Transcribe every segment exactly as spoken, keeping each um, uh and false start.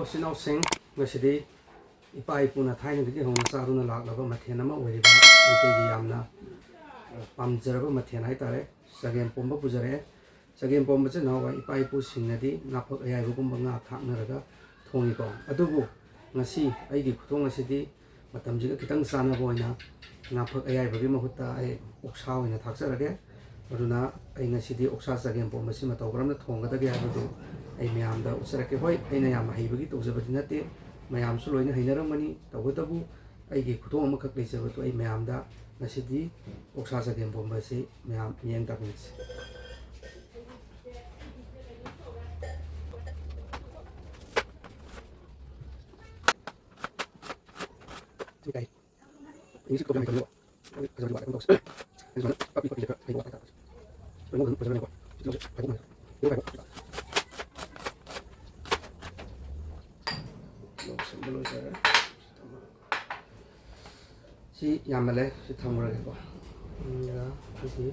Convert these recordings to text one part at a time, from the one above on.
ꯏꯆꯤꯟ ꯏꯅꯥꯎꯁꯤꯡ, ꯉꯁꯤꯗꯤ ꯏꯄꯥ ꯏꯄꯨꯅ ꯊꯥꯏꯅꯗꯒꯤ ꯍꯧꯅ ꯆꯥꯗꯨꯅ ꯂꯥꯛꯂꯕ ꯃꯊꯦꯜ ꯑꯃ ꯑꯣꯏꯔꯤꯕ, ꯃꯩꯇꯩꯒꯤ ꯌꯥꯝꯅ ꯄꯥꯝꯖꯔꯕ ꯃꯊꯦꯜ ꯍꯥꯏꯇꯥꯔꯦ, ꯆꯒꯦꯝ ꯄꯣꯝꯕ ꯄꯨꯖꯔꯛꯑꯦ꯫ ꯆꯒꯦꯝ ꯄꯣꯝꯕꯁꯦ ꯅꯍꯥꯟꯋꯥꯏ ꯏꯄꯥ ꯏꯄꯨꯁꯤꯡꯅꯗꯤ ꯉꯥꯐꯛ ꯑꯌꯥꯏꯕꯒꯨꯝꯕ ꯉꯥ ꯊꯥꯛꯅꯔꯒ ꯊꯣꯡꯉꯤꯀꯣ꯫ ꯑꯗꯨꯕꯨ ꯉꯁꯤ ꯑꯩꯒꯤ ꯈꯨꯊꯣꯡ ꯑꯁꯤꯗꯤ ꯃꯇꯝꯁꯤꯒ ꯈꯤꯇꯪ ꯆꯥꯟꯅꯕ ꯑꯣꯏꯅ ꯉꯥꯐꯛ ꯑꯌꯥꯏꯕꯒꯤ ꯃꯍꯨꯠꯇ ꯑꯩ ꯑꯣꯛꯁꯥ ꯑꯣꯏꯅ ꯊꯥꯛꯆꯔꯒꯦ꯫ ꯑꯗꯨꯅ ꯑꯩ ꯉꯁꯤꯗꯤ ꯑꯣꯛꯁꯥ ꯆꯒꯦꯝ ꯄꯣꯝꯕꯁꯤ ꯃꯇꯧ ꯀꯔꯝꯅ ꯊꯣꯡꯒꯗꯒꯦ ꯍꯥꯏꯕꯗꯨ ꯑꯩ ꯃꯌꯥꯝꯗ ꯎꯠꯆꯔꯛꯀꯦ꯫ ꯍꯣꯏ, ꯑꯩꯅ ꯌꯥꯝ ꯍꯩꯕꯒꯤ ꯇꯧꯖꯕꯗꯤ ꯅꯠꯇꯦ, ꯃꯌꯥꯝꯁꯨ ꯂꯣꯏꯅ ꯍꯩꯅꯔꯝꯒꯅꯤ꯫ ꯇꯧꯕꯇꯕꯨ ꯑꯩꯒꯤ ꯈꯨꯊꯣꯡ ꯑꯃꯈꯛ ꯂꯩꯖꯕꯗꯨ ꯑꯩ ꯃꯌꯥꯝꯗ ꯉꯁꯤꯗꯤ ꯑꯣꯛꯁꯥ ꯆꯒꯦꯝ ꯄꯣꯝꯕ ꯑꯁꯤ ꯃꯌꯥꯝ ꯃꯤꯠꯌꯦꯡ ꯇꯥꯛꯃꯤꯟꯅꯁꯤ꯫ ꯂꯣꯏꯁꯤꯟꯕ ꯂꯣꯏꯖꯔꯦ꯫ ꯁꯤ ꯌꯥꯝꯃꯜꯂꯦ, ꯁꯤ ꯊꯝꯈ꯭ꯔꯒꯦꯀꯣ꯫ ꯑꯗꯨꯒ ꯑꯩꯈꯣꯏꯒꯤ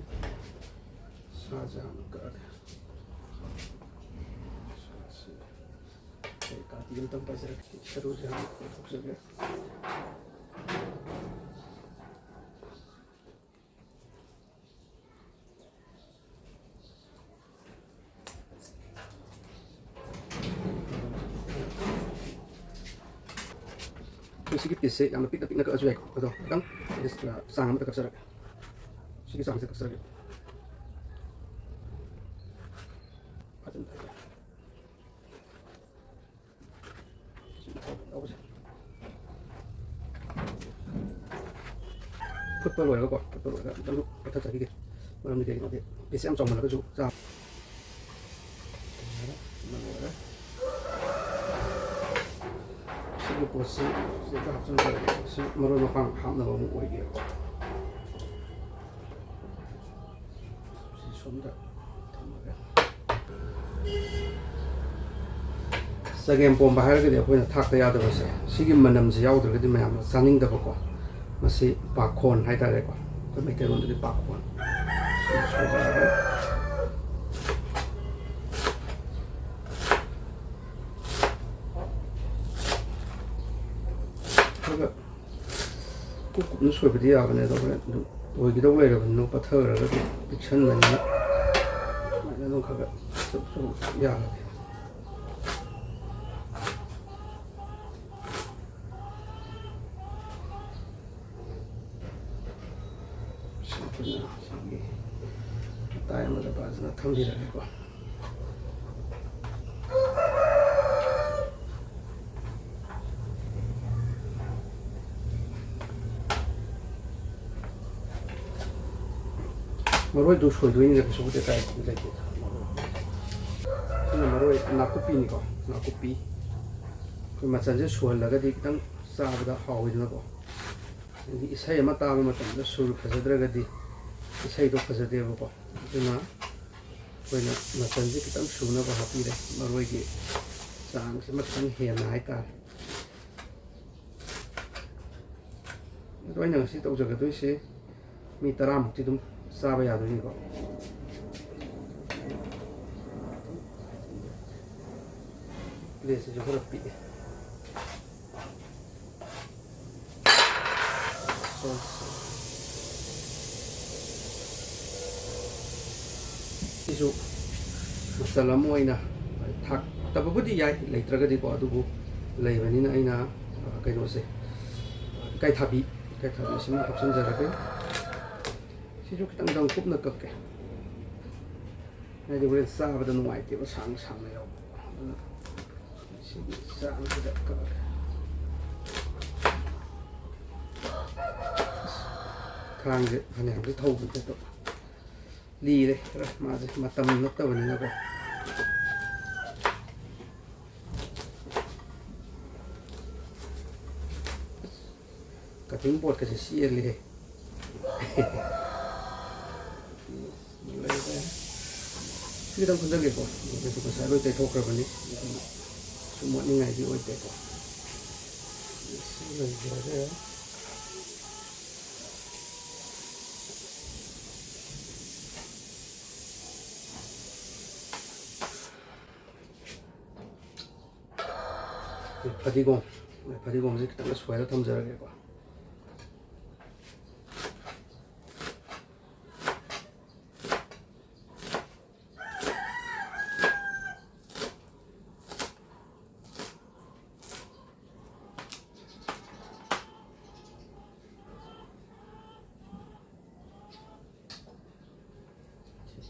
ꯁꯥꯁꯦ ꯍꯥꯟꯅ ꯀꯛꯑꯒꯦ꯫ ꯁꯥꯁꯤ ꯑꯩ ꯀꯥꯇꯤ ꯑꯝꯇꯪ ꯄꯥꯏꯖꯔꯛꯀꯦ꯫ ꯁꯔꯨꯁꯦ ꯍꯥꯟꯅ ꯂꯧꯊꯣꯛꯆꯒꯦ꯫ ꯑꯩꯈꯣꯏ ꯁꯤꯒꯤ ꯄꯤꯁꯁꯦ ꯌꯥꯝꯅ ꯄꯤꯛꯅ ꯄꯤꯛꯅ ꯀꯛꯑꯁꯨ ꯌꯥꯏꯀꯣ, ꯑꯗꯣ ꯈꯤꯇꯪ ꯆꯥꯡ ꯑꯃꯗ ꯀꯛꯆꯔꯒꯦ꯫ ꯁꯤꯒꯤ ꯆꯥꯡꯁꯦ ꯀꯛꯆꯔꯒꯦ꯫ ꯐꯖꯅ ꯇꯧꯔꯦ꯫ ꯐꯨꯠꯄ ꯂꯣꯏꯔꯒꯀꯣ, ꯐꯨꯠꯄ ꯂꯣꯏꯔꯒ ꯑꯃꯨꯛꯇꯪꯁꯨ ꯀꯛꯊꯠꯆꯈꯤꯒꯦ꯫ ꯃꯔꯝꯗꯤ ꯀꯩꯒꯤꯅꯣꯗꯤ ꯄꯤꯁ ꯌꯥꯝ ꯆꯥꯎꯃꯜꯂꯒꯁꯨ ꯆꯥ-, ꯑꯃ ꯂꯣꯏꯔꯦ꯫ ꯁꯤꯒꯤ ꯄꯣꯠꯁꯤ ꯁꯤꯗ ꯍꯥꯞꯆꯤꯟꯖꯔꯒꯦ꯫ ꯁꯤ ꯃꯔꯣꯏ ꯃꯄꯥꯡ ꯍꯥꯞꯅꯕ ꯑꯃꯨꯛ ꯑꯣꯏꯒꯦꯕ꯫ ꯁꯤ ꯁꯣꯝꯗ ꯊꯝꯃꯒꯦ꯫ ꯆꯒꯦꯝ ꯄꯣꯝꯕ ꯍꯥꯏꯔꯒꯗꯤ ꯑꯩꯈꯣꯏꯅ ꯊꯥꯛꯇ ꯌꯥꯗꯕꯁꯦ, ꯁꯤꯒꯤ ꯃꯅꯝꯁꯦ ꯌꯥꯎꯗ꯭ꯔꯒꯗꯤ ꯃꯌꯥꯝꯅ ꯆꯥꯅꯤꯡꯗꯕꯀꯣ꯫ ꯃꯁꯤ ꯄꯥꯈꯣꯟ ꯍꯥꯏꯇꯥꯔꯦꯀꯣ, ꯑꯩꯈꯣꯏ ꯃꯩꯇꯩꯂꯣꯟꯗꯗꯤ ꯄꯥꯈꯣꯟ꯫ ꯁꯤ ꯁꯣꯏꯗꯔꯦ꯫ ꯈꯔ ꯀꯨꯞ ꯀꯨꯞꯅ ꯁꯣꯏꯕꯗꯤ ꯌꯥꯕꯅꯦ, ꯑꯗꯣ ꯍꯣꯔꯦꯟ ꯑꯗꯨꯝ ꯂꯣꯏꯒꯗꯧ ꯂꯩꯔꯕꯅꯤꯅ, ꯄꯠꯊꯈ꯭ꯔꯒꯗꯤ ꯄꯤꯛꯁꯟꯕꯅꯤꯅ ꯁꯨꯃꯥꯏꯅ ꯑꯗꯨꯝ ꯈꯔ ꯈꯔ ꯆꯨꯞ ꯆꯨꯞ ꯌꯥꯜꯂꯒꯦ꯫ ꯁꯤ ꯑꯩꯈꯣꯏꯅ ꯁꯤꯒꯤ ꯃꯇꯥꯏ ꯑꯃꯗ ꯐꯖꯅ ꯊꯝꯕꯤꯔꯒꯦꯀꯣ꯫ ꯃꯔꯣꯏꯗꯨ ꯁꯣꯏꯗꯣꯏꯅꯤꯅ ꯀꯩꯁꯨꯕꯨꯗꯤ ꯑꯀꯥꯏꯕꯗꯤ ꯂꯩꯇꯦꯗ꯫ ꯃꯔꯣꯏ, ꯁꯤꯅ ꯃꯔꯣꯏ ꯅꯥꯀꯨꯞꯄꯤꯅꯤꯀꯣ, ꯅꯥꯀꯨꯞꯄꯤ꯫ ꯑꯩꯈꯣꯏ ꯃꯆꯜꯁꯦ ꯁꯨꯍꯜꯂꯒꯗꯤ ꯈꯤꯇꯪ ꯆꯥꯕꯗ ꯍꯥꯎꯋꯤꯗꯅꯀꯣ꯫ ꯍꯥꯏꯗꯤ ꯏꯁꯩ ꯑꯃ ꯇꯥꯕ ꯃꯇꯝꯗ ꯁꯨꯔ ꯐꯖꯗ꯭ꯔꯒꯗꯤ ꯏꯁꯩꯗꯣ ꯐꯖꯗꯦꯕꯀꯣ꯫ ꯑꯗꯨꯅ ꯑꯩꯈꯣꯏꯅ ꯃꯆꯜꯁꯦ ꯈꯤꯇꯪ ꯁꯨꯅꯕ ꯍꯥꯞꯄꯤꯔꯦ, ꯃꯔꯣꯏꯒꯤ ꯆꯥꯡꯁꯤꯃ ꯈꯤꯇꯪ ꯍꯦꯟꯅ ꯍꯥꯏꯇꯥꯔꯦ꯫ ꯑꯗꯣ ꯑꯩꯅ ꯉꯁꯤ ꯇꯧꯖꯒꯗꯣꯏꯁꯦ ꯃꯤ ꯇꯔꯥꯃꯨꯛꯇꯤ ꯑꯗꯨꯝ ꯆꯥꯕ ꯌꯥꯗꯣꯏꯅꯤꯀꯣ꯫ ꯄ꯭ꯂꯦꯠꯁꯤꯁꯨ ꯈꯔ ꯄꯤꯛꯑꯦ꯫ ꯁꯤꯁꯨ ꯃꯆꯜ ꯑꯃ ꯑꯣꯏꯅ ꯊꯥꯛꯇꯕꯕꯨꯗꯤ ꯌꯥꯏ, ꯂꯩꯇ꯭ꯔꯒꯗꯤꯀꯣ, ꯑꯗꯨꯕꯨ ꯂꯩꯕꯅꯤꯅ ꯑꯩꯅ, ꯑ, ꯀꯩꯅꯣꯁꯦ, ꯏꯀꯥꯏꯊꯥꯕꯤ, ꯏꯀꯥꯏꯊꯥꯕꯤ ꯑꯁꯤꯃ ꯍꯥꯞꯆꯤꯟꯖꯔꯒꯦ꯫ ꯁꯤꯁꯨ ꯈꯤꯇꯪ ꯈꯤꯇꯪ ꯀꯨꯞꯅ ꯀꯛꯀꯦ, ꯍꯥꯏꯗꯤ ꯍꯣꯔꯦꯟ ꯆꯥꯕꯗ ꯅꯨꯡꯉꯥꯏꯇꯦꯕ, ꯁꯥꯡ ꯁꯥꯡꯅ ꯌꯥꯎꯕ꯫ ꯑꯗꯨꯅ ꯁꯤꯒꯤ ꯆꯥꯡꯁꯤꯗ ꯀꯛꯑꯒꯦ꯫ ꯊꯥꯡꯁꯦ ꯐꯅꯌꯥꯝꯗꯤ ꯊꯧꯕꯅꯦ, ꯑꯗꯣ ꯂꯤꯔꯦ ꯈꯔ, ꯃꯥꯁꯦ ꯃꯇꯝ ꯅꯠꯇꯕꯅꯤꯅꯀꯣ꯫ ꯀꯇꯤꯡ ꯕꯣꯔꯗꯀꯁꯦ ꯆꯦꯜꯂꯤꯍꯦ꯫ ꯂꯩꯔꯦ꯫ ꯁꯤ ꯈꯤꯇꯪ ꯈꯨꯟꯖꯟꯒꯦꯀꯣ꯫ ꯑꯗꯨꯁꯨ ꯉꯁꯥꯏ ꯂꯣꯏ ꯇꯩꯊꯣꯛꯈ꯭ꯔꯕꯅꯤ꯫ ꯑꯗꯨꯅ ꯁꯨꯝ ꯃꯣꯠꯅꯤꯡꯉꯥꯏꯗꯤ ꯑꯣꯏꯗꯦꯀꯣ꯫ ꯁꯤ ꯂꯣꯏꯖꯔꯦ꯫ ꯐꯗꯤꯒꯣꯝ꯫ ꯐꯗꯤꯒꯣꯝꯁꯦ ꯈꯤꯇꯪꯒ ꯁꯣꯏꯔ ꯊꯝꯖꯔꯒꯦꯀꯣ꯫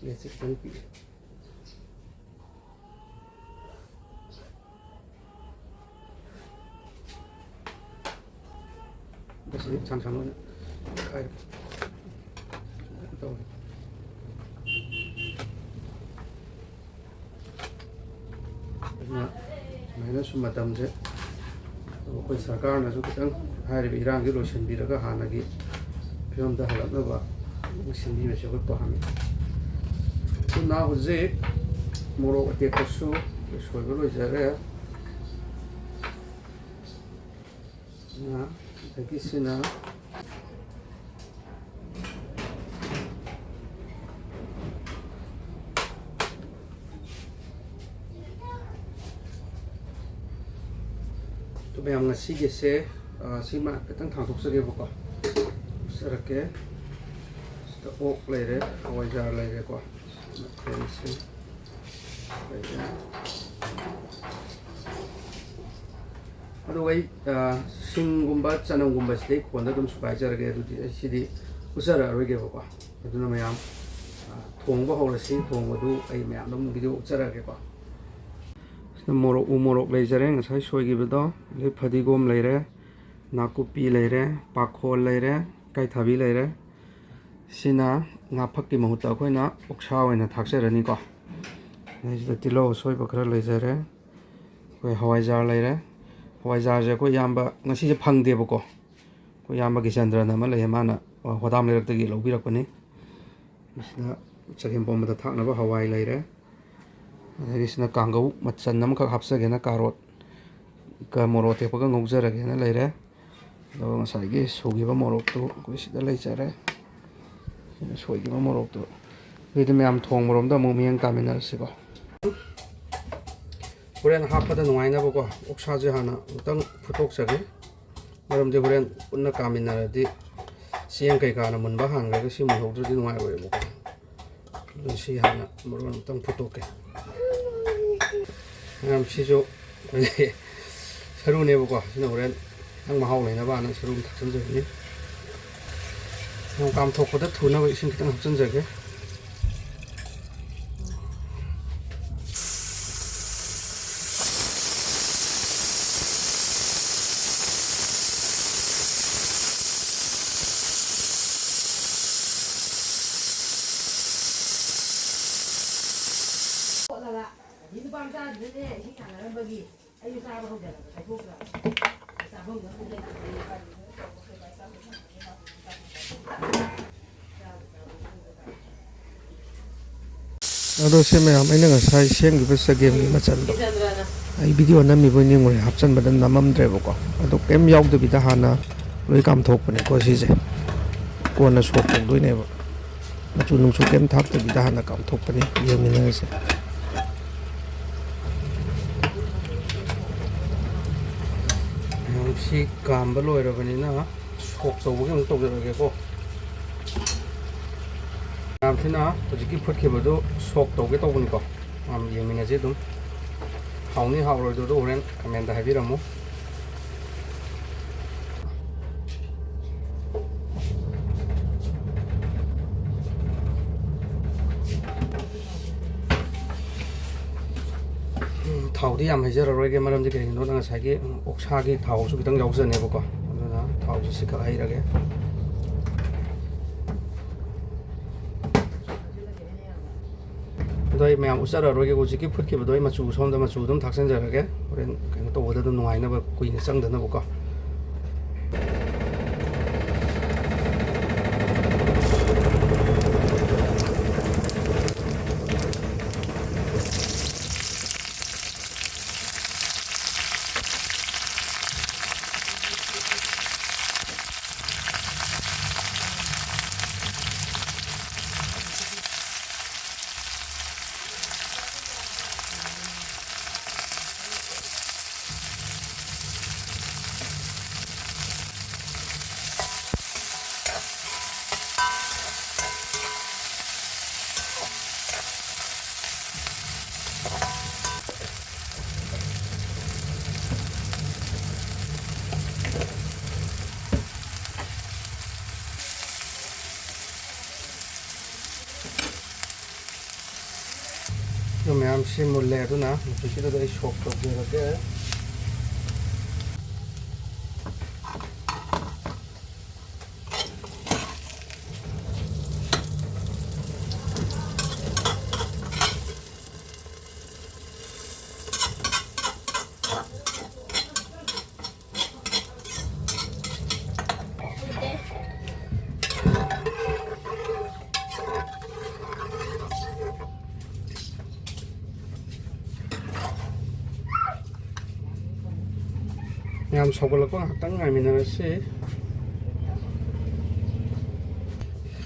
ꯄ꯭ꯂꯦꯠꯁꯦ ꯈꯤꯇꯪ ꯄꯤꯛꯑꯦ꯫ ꯑꯁꯤꯗꯤ ꯁꯥꯡ ꯁꯥꯡ ꯑꯣꯏꯅ ꯈꯥꯏꯔꯒꯦ꯫ ꯁꯨꯃꯥꯏꯅ ꯇꯧꯔꯦ꯫ ꯑꯗꯨꯅ ꯁꯨꯃꯥꯏꯅ ꯁꯨꯝ ꯃꯇꯝꯁꯦ ꯑꯩꯈꯣꯏ ꯁꯔꯀꯥꯔꯅꯁꯨ ꯈꯤꯇꯪ ꯍꯥꯏꯔꯤꯕ ꯏꯔꯥꯡꯁꯦ ꯂꯣꯏꯁꯤꯟꯕꯤꯔꯒ ꯍꯥꯟꯅꯒꯤ ꯐꯤꯕꯝꯗ ꯍꯜꯂꯛꯅꯕ ꯁꯤꯟꯕꯤꯕꯁꯦ ꯑꯩꯈꯣꯏ ꯄꯥꯝꯃꯤ꯫ ꯑꯗꯨꯅ ꯍꯧꯖꯤꯛ ꯃꯣꯔꯣꯛ ꯑꯇꯦꯛꯄꯁꯨ ꯁꯣꯏꯕ ꯂꯣꯏꯖꯔꯦ꯫ ꯑꯗꯒꯤ ꯁꯤꯅ ꯑꯗꯨ ꯃꯌꯥꯝ ꯉꯁꯤꯒꯤꯁꯦ, ꯑ, ꯁꯤꯃ ꯈꯤꯇꯪ ꯊꯥꯡꯗꯣꯛꯆꯒꯦꯕꯀꯣ꯫ ꯎꯞꯆꯔꯛꯀꯦ꯫ ꯁꯤꯗ ꯑꯣꯛ ꯂꯩꯔꯦ, ꯍꯋꯥꯏꯖꯥꯔ ꯂꯩꯔꯦꯀꯣ꯫ ꯃꯊꯦꯜꯁꯦ ꯂꯩꯔꯦ꯫ ꯑꯗꯨꯒ ꯑꯩ, ꯑ, ꯁꯤꯡꯒꯨꯝꯕ ꯆꯅꯝꯒꯨꯝꯕꯁꯤꯗꯤ ꯑꯩ ꯀꯣꯟꯅ ꯑꯗꯨꯝ ꯁꯨꯒꯥꯏꯖꯔꯒꯦ꯫ ꯑꯗꯨꯗꯤ ꯑꯩ ꯁꯤꯗꯤ ꯎꯠꯆꯔꯛꯑꯔꯣꯏꯒꯦꯕꯀꯣ꯫ ꯑꯗꯨꯅ ꯃꯌꯥꯝ, ꯑ, ꯊꯣꯡꯕ ꯍꯧꯔꯁꯤ꯫ ꯊꯣꯡꯕꯗꯨ ꯑꯩ ꯃꯌꯥꯝꯗ ꯑꯃꯨꯛ ꯚꯤꯗꯤꯑꯣ ꯎꯠꯆꯔꯛꯑꯒꯦꯀꯣ꯫ ꯁꯤꯗ ꯃꯣꯔꯣꯛ, ꯎ ꯃꯣꯔꯣꯛ ꯂꯩꯖꯔꯦ, ꯉꯁꯥꯏ ꯁꯣꯏꯈꯤꯕꯗꯣ꯫ ꯑꯗꯩ ꯐꯗꯤꯒꯣꯝ ꯂꯩꯔꯦ, ꯅꯥꯀꯨꯞꯄꯤ ꯂꯩꯔꯦ, ꯄꯥꯈꯣꯜ ꯂꯩꯔꯦ, ꯏꯀꯥꯏꯊꯥꯕꯤ ꯂꯩꯔꯦ꯫ ꯁꯤꯅ ꯉꯥ ꯐꯛꯀꯤ ꯃꯍꯨꯠꯇ ꯑꯩꯈꯣꯏꯅ ꯑꯣꯛꯁꯥ ꯑꯣꯏꯅ ꯊꯥꯛꯆꯔꯅꯤꯀꯣ꯫ ꯑꯗꯩ ꯁꯤꯗ ꯇꯤꯜꯍꯧ ꯑꯁꯣꯏꯕ ꯈꯔ ꯂꯩꯖꯔꯦ꯫ ꯑꯩꯈꯣꯏ ꯍꯋꯥꯏꯖꯥꯔ ꯂꯩꯔꯦ꯫ ꯍꯋꯥꯏꯖꯥꯔꯁꯦ ꯑꯩꯈꯣꯏ ꯏꯌꯥꯝꯕ ꯉꯁꯤꯁꯦ ꯐꯪꯗꯦꯕꯀꯣ꯫ ꯑꯩꯈꯣꯏ ꯏꯌꯥꯝꯕ ꯀꯤꯆꯟꯗ꯭ꯔꯅ ꯑꯃ ꯂꯩꯌꯦ, ꯃꯥꯅ ꯍꯣꯗꯥꯝ ꯂꯩꯔꯛꯇꯒꯤ ꯂꯧꯕꯤꯔꯛꯄꯅꯤ꯫ ꯃꯁꯤꯗ ꯆꯒꯦꯝ ꯄꯣꯝꯕꯗ ꯊꯥꯛꯅꯕ ꯍꯋꯥꯏ ꯂꯩꯔꯦ꯫ ꯑꯗꯒꯤ ꯁꯤꯅ ꯀꯥꯡꯒꯧ ꯃꯆꯟ ꯑꯃꯈꯛ ꯍꯥꯞꯆꯒꯦꯅ ꯀꯥꯔꯣꯠꯀ ꯃꯣꯔꯣꯛ ꯑꯇꯦꯛꯄꯒ ꯉꯧꯖꯔꯒꯦꯅ ꯂꯩꯔꯦ꯫ ꯑꯗꯨꯒ ꯉꯁꯥꯏꯒꯤ ꯁꯨꯈꯤꯕ ꯃꯣꯔꯣꯛꯇꯨ ꯑꯩꯈꯣꯏ ꯁꯤꯗ ꯂꯩꯖꯔꯦ꯫ ꯁꯤꯅ ꯁꯣꯏꯈꯤꯕ ꯃꯣꯔꯣꯛꯇꯨ꯫ ꯑꯗꯨꯗꯤ ꯃꯌꯥꯝ ꯊꯣꯡꯕꯔꯣꯝꯗ ꯑꯃꯨꯛ ꯃꯤꯠꯌꯦꯡ ꯇꯥꯃꯤꯟꯅꯔꯁꯤꯀꯣ꯫ ꯍꯣꯔꯦꯟ ꯍꯥꯞꯄꯗ ꯅꯨꯡꯉꯥꯏꯅꯕꯀꯣ, ꯑꯣꯛꯁꯥꯁꯦ ꯍꯥꯟꯅ ꯑꯃꯨꯛꯇꯪ ꯐꯨꯠꯇꯣꯛꯆꯒꯦ꯫ ꯃꯔꯝꯗꯤ ꯍꯣꯔꯦꯟ ꯄꯨꯟꯅ ꯀꯥꯃꯤꯟꯅꯔꯗꯤ ꯆꯦꯡ ꯀꯩꯀꯥꯅ ꯃꯨꯟꯕ ꯍꯥꯟꯈ꯭ꯔꯒ ꯁꯤ ꯃꯨꯜꯍꯧꯗ꯭ꯔꯗꯤ ꯅꯨꯡꯉꯥꯏꯔꯣꯏꯕꯀꯣ꯫ ꯑꯗꯨꯅ ꯁꯤ ꯍꯥꯟꯅ ꯃꯔꯣꯟ ꯑꯃꯨꯛꯇꯪ ꯐꯨꯠꯇꯣꯛꯀꯦ꯫ ꯃꯌꯥꯝ, ꯁꯤꯁꯨ ꯑꯩꯈꯣꯏꯒꯤ ꯁꯔꯨꯅꯦꯕꯀꯣ꯫ ꯁꯤꯅ ꯍꯣꯔꯦꯟ ꯈꯤꯇꯪ ꯃꯍꯥꯎ ꯂꯩꯅꯕꯅ ꯁꯔꯨ ꯑꯃ ꯊꯥꯛꯆꯤꯟꯖꯕꯅꯤ꯫ ꯌꯥꯝ ꯀꯥꯝꯊꯣꯛꯄꯗ ꯊꯨꯅꯕ ꯏꯁꯤꯡ ꯈꯤꯇꯪ ꯍꯥꯞꯆꯤꯟꯖꯒꯦ꯫ ꯈꯣꯠꯂꯒ ꯑꯗꯩ ꯅꯨꯄꯥ ꯃꯆꯥꯁꯤꯅꯅꯦ ꯏꯁꯤꯡ ꯁꯥꯟꯅꯔꯝꯕꯒꯤ ꯑꯩꯁꯨ ꯆꯥꯕ ꯍꯧꯖꯔꯕ, ꯆꯥꯏꯊꯣꯛꯇ꯭ꯔꯕ꯫ ꯆꯥꯐꯝꯗꯣ ꯑꯝꯇ ꯂꯩꯇ꯭ꯔꯦ꯫ ꯑꯗꯣ ꯁꯤ ꯃꯌꯥꯝ ꯑꯩꯅ ꯉꯁꯥꯏ ꯁꯦꯝꯈꯤꯕ ꯆꯒꯦꯝꯒꯤ ꯃꯆꯜꯗꯣ, ꯑꯩ ꯚꯤꯗꯤꯑꯣ ꯅꯝꯃꯤꯕꯣꯏ ꯅꯤꯡꯉꯨꯔꯦ, ꯍꯥꯞꯆꯤꯟꯕꯗ ꯅꯝꯃꯝꯗ꯭ꯔꯦꯕꯀꯣ꯫ ꯑꯗꯣ ꯀꯩꯝ ꯌꯥꯎꯗꯕꯤꯗ ꯍꯥꯟꯅ ꯂꯣꯏ ꯀꯥꯝꯊꯣꯛꯄꯅꯦꯀꯣ ꯁꯤꯁꯦ꯫ ꯀꯣꯟꯅ ꯁꯣꯛ ꯇꯧꯗꯣꯏꯅꯦꯕ꯫ ꯃꯆꯨ ꯅꯨꯡꯁꯨ ꯀꯩꯝ ꯊꯥꯛꯇꯕꯤꯗ ꯍꯥꯟꯅ ꯀꯥꯝꯊꯣꯛꯄꯅꯤ꯫ ꯌꯦꯡꯃꯤꯟꯅꯔꯁꯦ꯫ ꯃꯌꯥꯝ, ꯁꯤ ꯀꯥꯝꯕ ꯂꯣꯏꯔꯕꯅꯤꯅ ꯁꯣꯛ ꯇꯧꯕꯒꯤ ꯑꯃꯨꯛ ꯇꯧꯖꯔꯒꯦꯀꯣ꯫ ꯃꯌꯥꯝꯁꯤꯅ ꯍꯧꯖꯤꯛꯀꯤ ꯐꯨꯠꯈꯤꯕꯗꯨ ꯁꯣꯛ ꯇꯧꯒꯦ ꯇꯧꯕꯅꯤꯀꯣ꯫ ꯃꯌꯥꯝ ꯌꯦꯡꯃꯤꯟꯅꯁꯤ ꯑꯗꯨꯝ꯫ ꯍꯥꯎꯅꯤ ꯍꯥꯎꯔꯣꯏꯗꯣ ꯍꯣꯔꯦꯟ ꯀꯃꯦꯟꯗ ꯍꯥꯏꯕꯤꯔꯝꯃꯨ꯫ ꯎꯝ, ꯊꯥꯎꯗꯤ ꯌꯥꯝ ꯍꯩꯖꯔꯔꯣꯏꯒꯦ, ꯃꯔꯝꯗꯤ ꯀꯩꯒꯤꯅꯣꯗ ꯉꯁꯥꯏꯒꯤ, ꯎꯝ, ꯑꯣꯛꯁꯥꯒꯤ ꯊꯥꯎꯁꯨ ꯈꯤꯇꯪ ꯌꯥꯎꯖꯅꯦꯕꯀꯣ꯫ ꯑꯗꯨꯅ ꯊꯥꯎꯁꯦ ꯁꯤꯈꯛ ꯍꯩꯔꯒꯦ꯫ ꯑꯗꯣ ꯑꯩ ꯃꯌꯥꯝ ꯎꯠꯆꯔꯔꯣꯏꯒꯦ꯫ ꯍꯧꯖꯤꯛꯀꯤ ꯐꯨꯠꯈꯤꯕꯗꯣ ꯑꯩ ꯃꯆꯨ, ꯁꯣꯝꯗ ꯃꯆꯨ ꯑꯗꯨꯝ ꯊꯥꯛꯆꯟꯖꯔꯒꯦ, ꯍꯣꯔꯦꯟ ꯀꯩꯅꯣ ꯇꯧꯕꯗ ꯑꯗꯨꯝ ꯅꯨꯡꯉꯥꯏꯅꯕ, ꯀꯨꯏꯅ ꯆꯪꯗꯅꯕꯀꯣ꯫ ꯃꯌꯥꯝꯁꯤ ꯃꯨꯜꯂꯦ, ꯑꯗꯨꯅ ꯍꯧꯖꯤꯛꯀꯤꯗꯨꯗ ꯑꯩ ꯁꯣꯛ ꯇꯧꯖꯔꯒꯦ꯫ ꯌꯥꯝ ꯁꯧꯒꯠꯂꯛꯄ ꯉꯥꯏꯍꯥꯛꯇꯪ ꯉꯥꯏꯃꯤꯟꯅꯔꯁꯤ꯫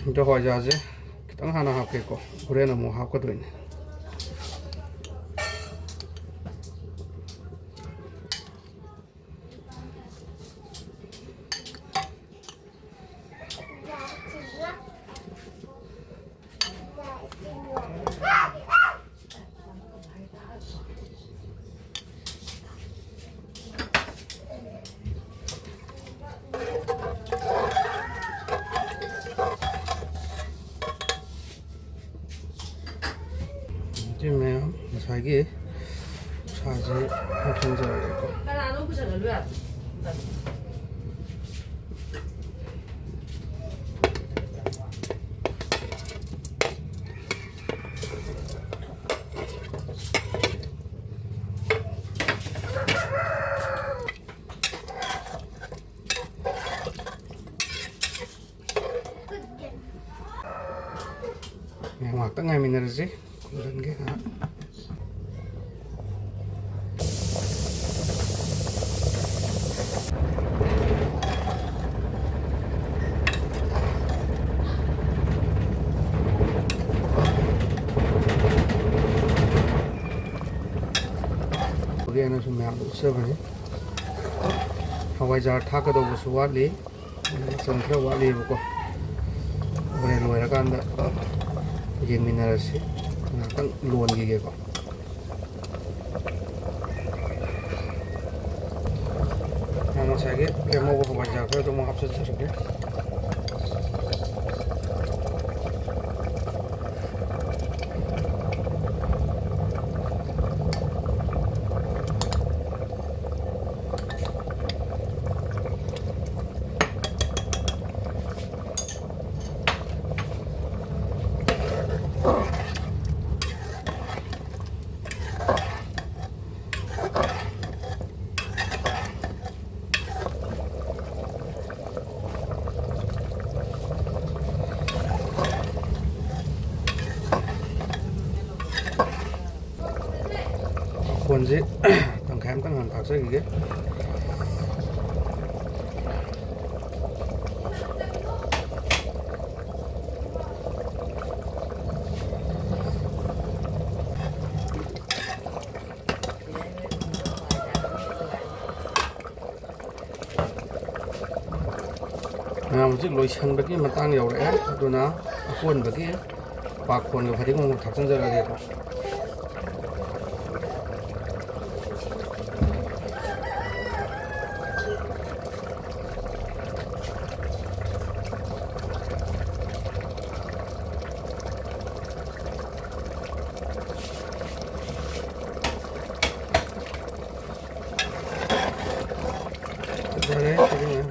ꯑꯗꯣ ꯍꯋꯥꯏꯖꯥꯔꯁꯦ ꯈꯤꯇꯪ ꯍꯥꯟꯅ ꯍꯥꯞꯀꯦꯀꯣ, ꯍꯣꯔꯦꯟ ꯑꯃꯨꯛ ꯍꯥꯞꯀꯗꯣꯏꯅꯦ꯫ ꯁꯤ ꯃꯌꯥꯝ ꯉꯁꯥꯏꯒꯤ ꯁꯥꯁꯦ ꯍꯥꯞꯆꯤꯟꯖꯔꯒꯦꯀꯣ꯫ ꯀꯅꯥꯅꯣ ꯄꯨꯁꯜꯂ ꯂꯣꯏ? ꯉꯥꯏꯍꯥꯛ ꯉꯥꯏꯍꯥꯛꯇꯪ ꯉꯥꯏꯃꯤꯟꯅꯔꯁꯤ꯫ ꯈꯨꯝꯖꯤꯟꯒꯦ ꯉꯥꯏꯍꯥꯛ꯫ ꯍꯧꯔꯦꯅ ꯁꯨꯝ ꯃꯌꯥꯝꯗ ꯎꯠꯆꯕꯅꯤ꯫ ꯍꯋꯥꯏꯖꯥꯔ ꯊꯥꯛꯀꯗꯧꯕꯁꯨ ꯋꯥꯠꯂꯤ꯫ ꯃꯆꯜ ꯈꯔ ꯋꯥꯠꯂꯤꯕꯀꯣ꯫ ꯍꯣꯔꯦꯟ ꯂꯣꯏꯔꯀꯥꯟꯗ ꯌꯦꯡꯃꯤꯟꯅꯔꯁꯤ꯫ ꯉꯥꯏꯍꯥꯛꯇꯪ ꯂꯣꯟꯈꯤꯒꯦꯀꯣ꯫ ꯉꯁꯥꯏꯒꯤ ꯂꯦꯝꯍꯧꯕ ꯍꯋꯥꯏꯖꯥꯔ ꯈꯔꯗꯣ ꯑꯃꯨꯛ ꯍꯥꯞꯆꯤꯟꯖꯔꯒꯦ꯫ ꯍꯧꯖꯤꯛ ꯇꯪꯈꯥꯏ ꯑꯃꯇꯪ ꯍꯥꯟꯅ ꯊꯥꯛꯆꯈꯤꯒꯦ꯫ ꯃꯌꯥꯝ, ꯍꯧꯖꯤꯛ ꯂꯣꯏꯁꯤꯟꯕꯒꯤ ꯃꯇꯥꯡ ꯌꯧꯔꯛꯑꯦ, ꯑꯗꯨꯅ ꯑꯀꯣꯟꯕꯒꯤ ꯄꯥꯈꯣꯟꯒ ꯐꯗꯤꯒꯣꯝꯒ ꯊꯥꯛꯆꯤꯟꯖꯔꯒꯦꯀꯣ꯫ ꯐꯖꯔꯦ, ꯐꯖꯔꯦ꯫